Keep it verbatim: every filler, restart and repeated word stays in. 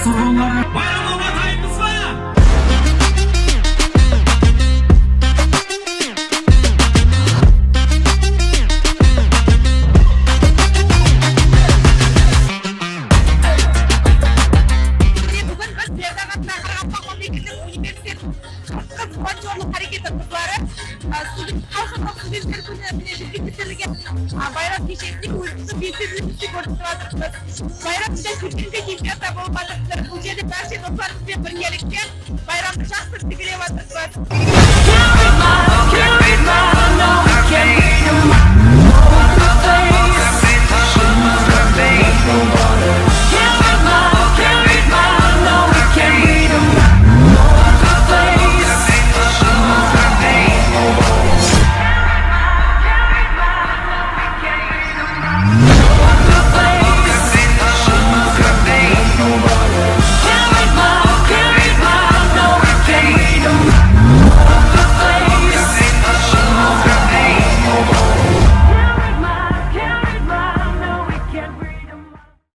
Bayramlama atayımız ba? Mine, búgin biz Berdaq atındaǵı Qaraqalpaq mámleketlik universitetiniń Qız volonterlik háreketi qızları, a, student, xalıqaralıq studentler kúnine jetirilgen, a, bayram keshesinde ózimizdiń belsendi kórsetip atırmız. Bayram júdá kóterki keypiyatda bolıp atır. Bul jerde bárshe doslarımız benen birgelikte bayramdı jaqsı belgilep atırmız.